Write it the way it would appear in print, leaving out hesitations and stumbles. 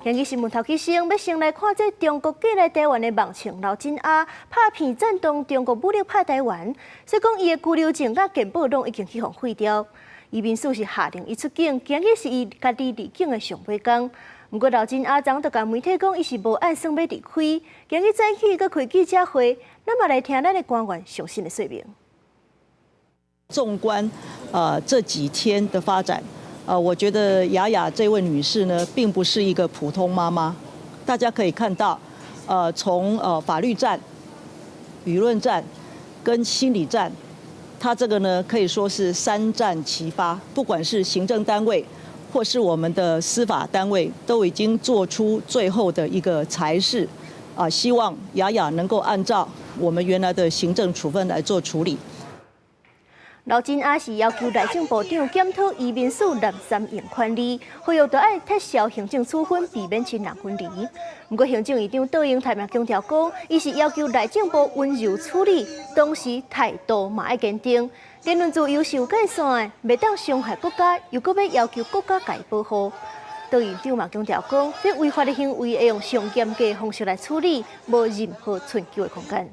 今日新聞頭起先，欲先來看這中國寄來台灣的網槍劉振亞，拍片贊同中國武力拍台灣，說講伊的居留證佮健保攏已經去予廢掉。移民署是下令伊出境，今日是伊家己離境的上尾工。毋過劉振亞昨就共媒體講，伊是無按算欲離開。今日早起閣開記者會，咱嘛來聽咱的官員上新的說明。縱觀這幾天的發展，我覺得雅雅這位女士呢，並不是一個普通媽媽。大家可以看到，從法律戰、輿論戰跟心理戰，她這個呢可以說是三戰齊發。不管是行政單位或是我們的司法單位，都已經做出最後的一個裁示，啊，希望雅雅能夠按照我們原來的行政處分來做處理。劉振亞是要求內政部長檢討移民署濫用權力，呼籲著愛撤銷行政處分，避免親人分離。毋過行政院長卓榮泰嘛強調講，伊是要求內政部溫柔處理，同時態度嘛愛堅定。言論自由是有界線的，袂當傷害國家，又閣欲要求國家共伊保護。卓院長嘛強調講，這違法的行為會用上嚴格的方式來處理，無任何尋求的空間。